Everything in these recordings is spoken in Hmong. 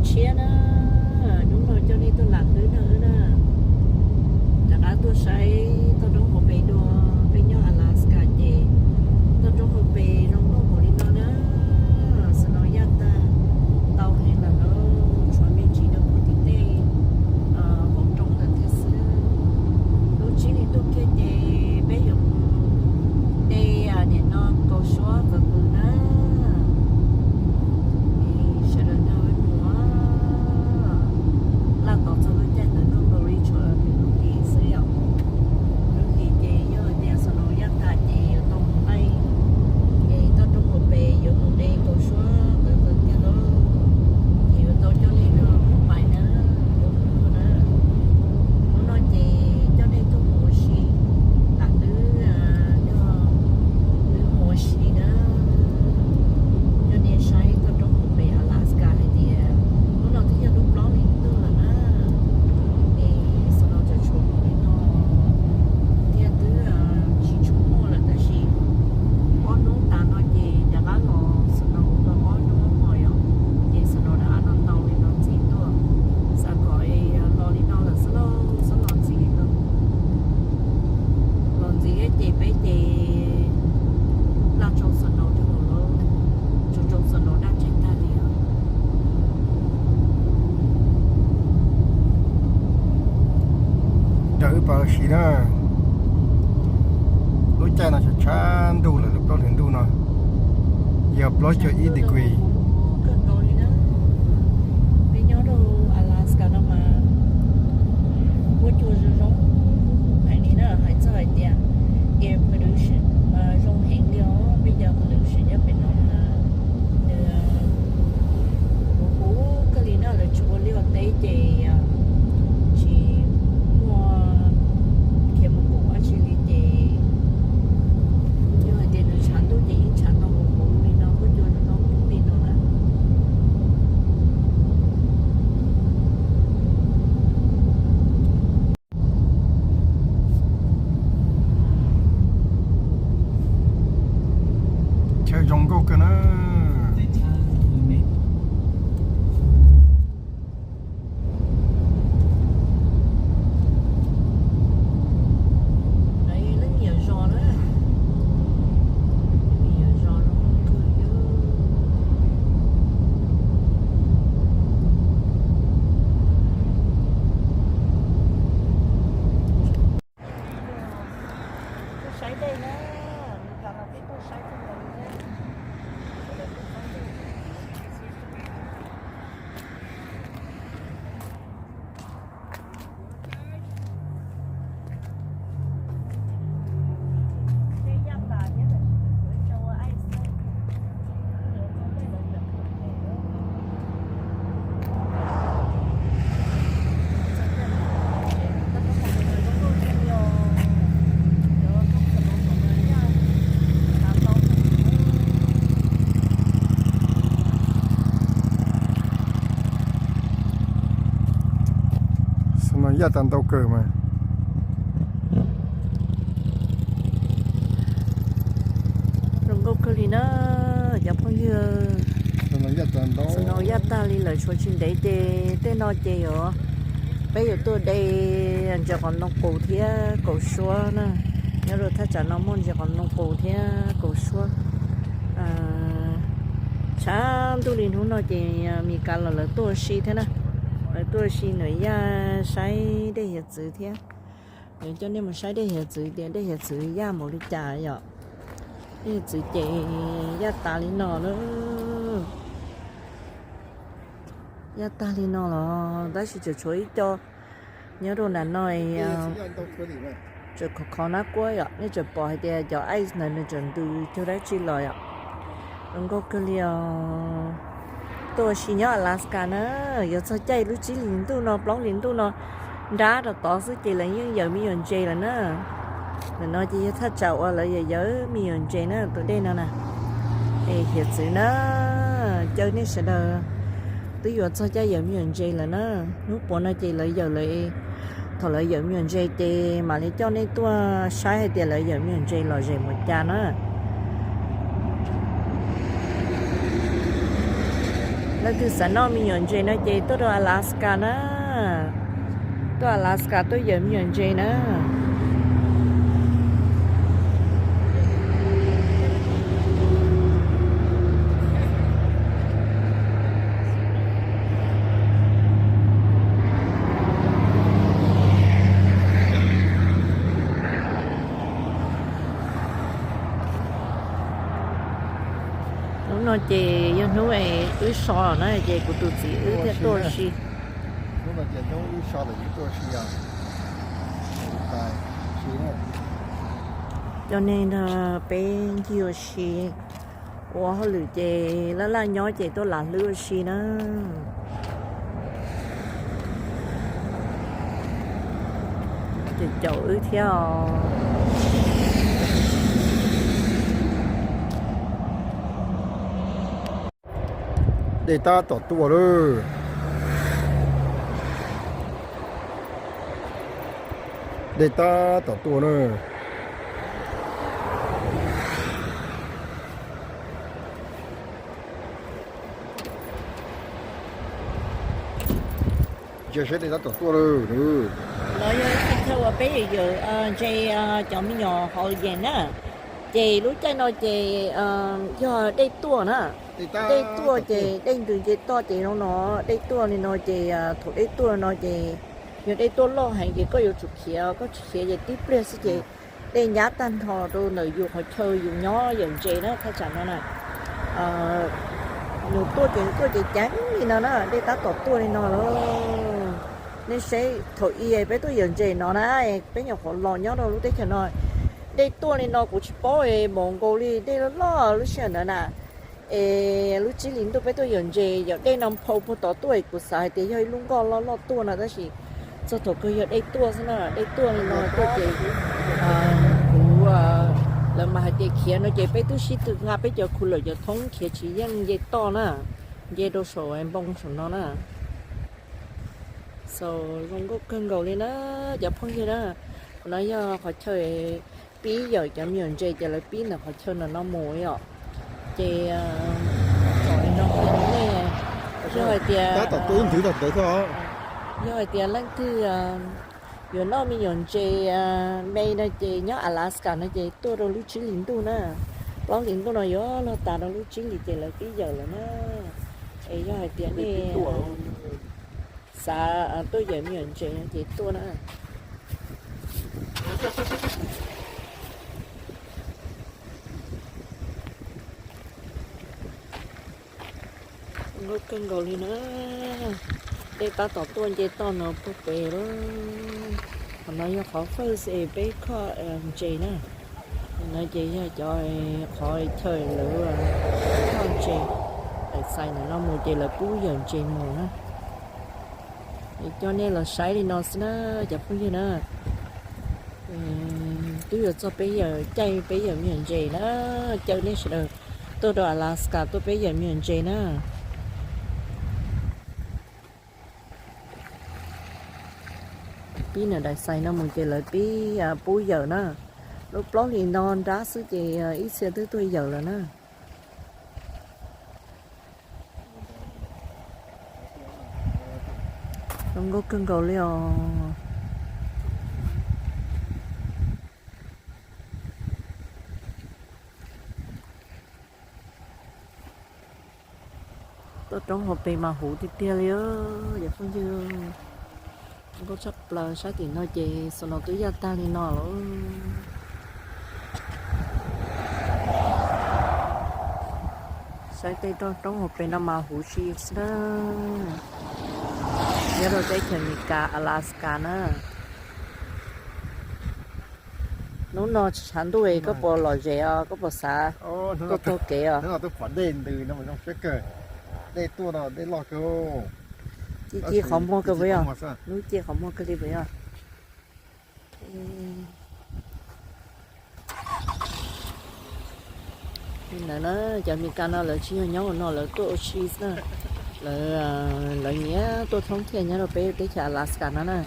Tshiab na, hnub no coj nej tuaj lam hlwb na wb na. Rov qab tuaj saib toj roob hauv pes dua, peb nyob Alaska ces toj roob hauv pes zoo nkauj npaum li no na. Snow yaj tag ntau heev lawm na, tshuav me ntsis rau puag tim tej hauv nroog lawm thiab xwb. Lub tsib hlis ntuj kiag ces peb yuav mus de nim no kaus suab kawg kawg na. Sawv daws nrog wb mus, laj tos txog lub caij ntawd kawg nkaus li, tshuav lub hlis xwb yom. Lub hlis ces yog hais tias snow yaj tag ces yuav tau mus nqaij, ces toj roob hauv pes yuav mus de kaus suab kawg kawg kiag lauj. Ces yuav tau coj nej nrog pais na, tus hlub na. Hnub no ces coj nej tuaj mus ua si, lam hlwb, yog hlwb mus ua si na. Coj nej saib toj roob hauv pes Alaska hais tias hnub no twb yog lub plaub hlis ntuj lawm na. Es snow tseem tshuav npaum li no thiab, twb tsis tshua muaj lawm tab sis ob hnub tas no ces rov qab los snow tau ob hnub hmo yom. Ces snow rov qab los ntau li no ntxiv tuaj, xav kom los li no lawm xwb lauj, xab los ntxiv li no. Los ntxiv ces peb ces laj tsau snow rau hauv lawm, tsau tsau snow daj ntseg tag li os. Raws wb pom ua si na, lub caij no tshav tshav ntuj lawm, lub plaub hlis ntuj no yog plaub caug ib degree. Kawg nkaus li na. Peb nyob rau Alaska no mas huab cua zoo zoo, huv huv heev li na, hais txog hais tias air pollution mas zoo heev li os. Peb cov pollution nyob pem no mas nws huv huv kawg li na, lawv tsis ua liaj ua teb ces tsis muaj chemical dab tsi li ces yog hais tias nws tshav ntuj ces yeej tshav tau huv huv li no, huab cua zoo zoo li no na. Chaw zoo nkauj kawg na. Tuaj saib dej na, Meskas los peb tuaj saib txog ntawd li na. Dej yaj tas thiab, lawv tseem tso ua ice na. Snow yaj tas ntau kawg mas. Zoo nkauj kawg li na cov phooj ywg. Snow yaj tag li lawm, tshuav tsis ntev ces tej no ces yuav, peb yuav tuaj de ntses qos ntoo qus thiab kaus suab na. Nyob rau thaj tsam no muaj ntses qos ntoo qus thiab kaus suab. Tshav ntuj li hnub no ces Meskas los lawv tuaj ua si thiab na. Lawv tuaj ua si nws yaj saib dej hiav txwv thiab. Yuav coj nej mus saib dej hiav txwv tias dej hiav txwv yaj npaum li cas yom. Dej hiav txwv ces yaj tas li no na. Yaj tag li no los tab sis tseem tshuav ib co nyob rau nram no, tseem khov khov nab kuab yom. Nej tseem pom hais tias cov ice ntawd nws tseem ntws cuag dab tsi los yom. Zoo nkauj kawg li os. Tuaj ua si nyob Alaska na, yuav txog caij lub tsib hlis ntuj no plaub hlis ntuj no nrab rau tod xwb ces lawv yeej yawm me nyuam ntses lawm na. Ntawm no ces yog thaj tsam uas lawv yawm yawm me nyuam ntses na, tus dej no na. Es hiav txwv na, caw nej sawv daws, twb yuav txog caij yawm me nyuam ntses lawm na. Hnub puav no ces lawv yawm lawm, thaum lawv yawm me nyuam ntses ces mam li coj nej tuaj saib hais tias lawv yawm me nyuam ntses lom zem mus cas na. Leej twg xav noj me nyuam ntses no ces tuaj rau Alaska na. Tuaj Alaska tuaj yawm me nyuam ntses na. Hnub no ces yog hnub wb so na ces kuv tus txiv wb thiaj tuaj ua si. Coj nej nrog peb ncig ua si, ua hauj lwm ces laj laj nyob ces tuaj lam hlwb ua si na. Ces caum wb thiab os. Dej tab tom tuaj lawm. Dej tab tom tuaj na. Ntsia saib dej tab tom tuaj lawm. No yog ib qho chaw uas peb yawm ntses cov me nyuam hauv yees na. Ces lub caij no ces yog dej tuaj na. Dej tuaj ces dej ntws nce toj ces no no dej tuaj li no ces thaum dej tuaj no ces yog dej tuaj loj heev ces koj yuav tsum khiav, koj tsis khiav ces tib pliag xwb ces dej nyab tag nrho rau ntawm yus qhov chaw yus nyob yawm ntses na thaj tsam no na. Nws tuaj ces nws tuaj ces ceev li no na, dej tab tom tuaj li no lawm. Nej saib thaum i peb tuaj yawm ntses no na, peb nyuam qhuav los nyob rau lub teb chaws no, dej tuaj li no kuv tsis paub es npaum nkaus li dej loj loj lub sij hawm ntawd na. Es lub tsib hlis ntuj peb tuaj yawm ntses yog dej no nphau puag tod tuaj es kuv xav hais tias yog ib lub nkoj loj loj tuaj no tab sis txog thaum kawg yog dej tuaj xwb na, dej tuaj li no tuaj ces kuv, lawv mas hais tias khiav no ces peb twb sib tw nqa peb cov khu lawm cov thoob khiav tsis yeej nce toj na, nce rau saum npoo saum no na. Xaus zoo nkauj kawg nkaus li na cov phooj ywg na. Qhov no yog qhov chaw pib yawm cov me nyuam ntses ces lawv pib ntawm qhov chaw no no mus yom. Ces tsom li no qhia rau nej, yog hais tias, yog hais tias leej twg yuav noj me nyuam ntses me no ces nyob Alaska no ces tuaj rau lub tsib hlis ntuj na. Plaub hlis ntuj no yuav luag tas rau lub tsib hlis ces lawv pib yawm lawm na. Es yog hais tias nej xav tuaj yawm me nyuam ntses no ces tuaj na. Nkauj kawg nkaus li na. Dej tab tom tuaj nce toj no puag pem lawm. Qhov no yog qhov fawj es peb kho ntses na. No ces yog cov qhov chaw lawv kho ntses, daim xais ntawm no mus ces lawv pub yawm ntses mus na. Coj nej los saib li no xwb na cov phooj ywg na. Twb yuav txog peb yawm, caij peb yawm me nyuam ntses na. Caw nej sawv daws tuaj rau Alaska tuaj peb yawm me nyuam ntses na. Pib nram daim xais no mus ces lawv pib pub yawm na. Lub plaub hlis no nrab xwb ces ib txhia twb tuaj yawm lawm na. Zoo nkauj kawg nkaus li os. Toj roob hauv pes mas huv tiag tiag li os cov phooj ywg. Nkauj tshaj plaws, saib tim no ces snow twb yaj tag li no lawm. Saib tej toj roob hauv pes no mas huv si xwb na. Nyob rau teb chaws Amelikas Alaska na. Hnub no tshav ntuj es koj puas lom zem os, koj puas xav tuaj taug kev os? Dej tuaj no, dej loj kawg. Ci ci qhov muag kawg puas yog? Hnub ci qhov muag kawg li puas yog? Li ntawd na, cov Amelikas no lawv tsis yog nyob ua no, lawv tuaj ua si xwb na. Lawv, lawv nyiam tuaj thoob thiaj nyob rau peb teb chaws Alaska no na.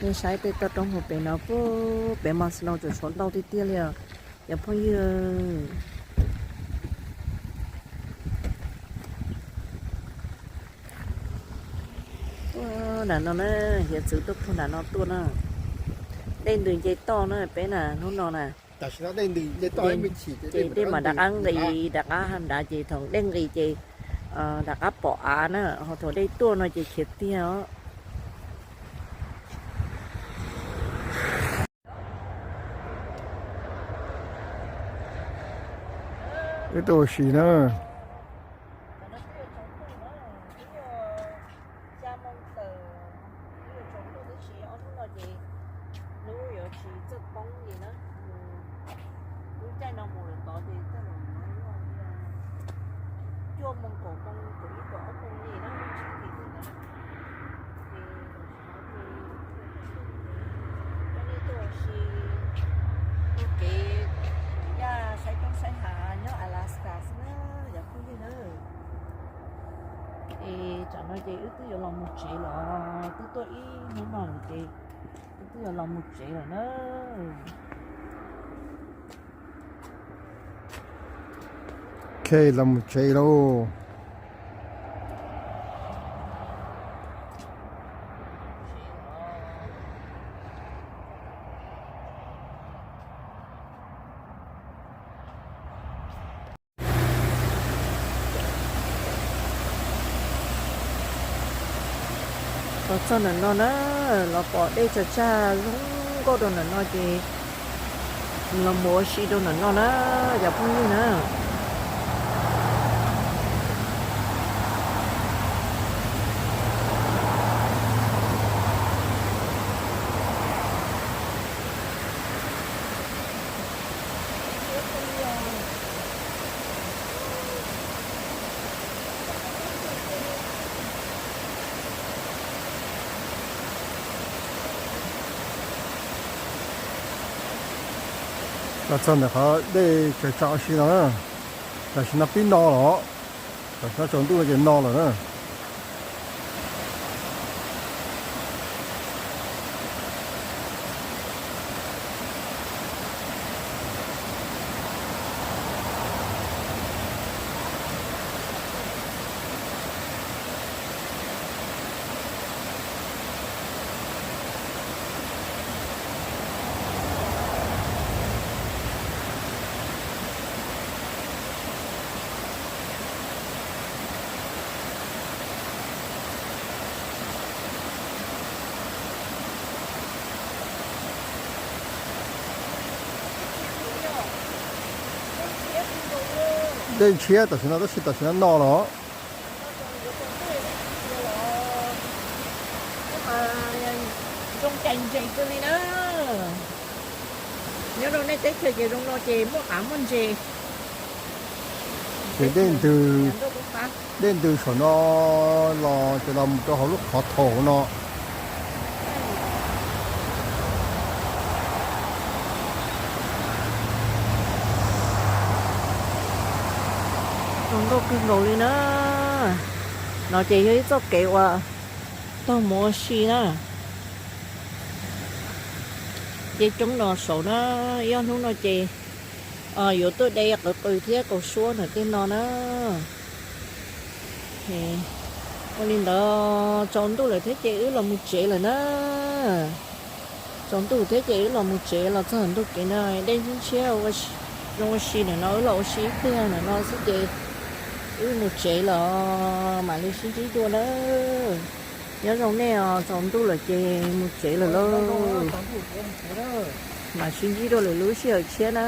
Nej saib tej toj roob hauv pes no puag pem mas snow tseem tshuav ntau tiag tiag li os cov phooj ywg. Nram no na, hiav txwv tuaj puag nram no tuaj na. Dej ntws nce toj na peb na hnub no na. Ces dej mam rov qab nqis rov qab nrad ces thaum dej nqis ces rov qab pom av na, ho thaum dej tuaj no ces khiav tiag os. Wb tuaj ua si na. Kev yaj saib roob saib hav nyob Alaska xwb na cov phooj ywg na. Es tsam no ces wb twb yuav los mus tsev lawm, twb tuaj ib hnub no lawm ces wb twb yuav los mus tsev lawm na. Ok, los mus tsev lauj. Los txog ntawm no na, los pom dej tsag tsag zoo nkauj rau ntawm no ces los mus ua si rau ntawm no na, cov phooj ywg na. Los txog ntawm qhov dej tsag tsag ua si no na, tam sim no pib no los, tam sim no tsaus ntuj no ces no lawm na. Dej ntshiab tam sim no tab sis tam sim no no los. Zoo cais ntses kawg li na. Nyob rau nej teb chaws ces zoo no ces muaj qav muaj ntses. Ces dej ntws, dej ntws saum no los ces los mus rau hauv lub qhov thaum no. Zoo nkauj kawg nkaus li na. No ces yog ib txoj kev uas taug mus ua si na. Ces coob no saud na, ib ob hnub no ces yuav tuaj de qws qws thiab kaus suab ntawm tej no na. Ua li ntawd tsaus ntuj lawm thiab ces wb los mus tsev lawm na. Tsaus ntuj thiab ces wb los mus tsev, los txog ntuj kev no dej ntshiab ntshiab, zoo ua si ntawm no wb los ua si ib pliag ntawm no xwb ces wb mus tsev los mam li sib ntsib dua na. Nyob zoo nej os, tsaus ntuj lawm ces mus tsev lawm lauj. Mam sib ntsib dua lwm lub sij hawm tshiab na.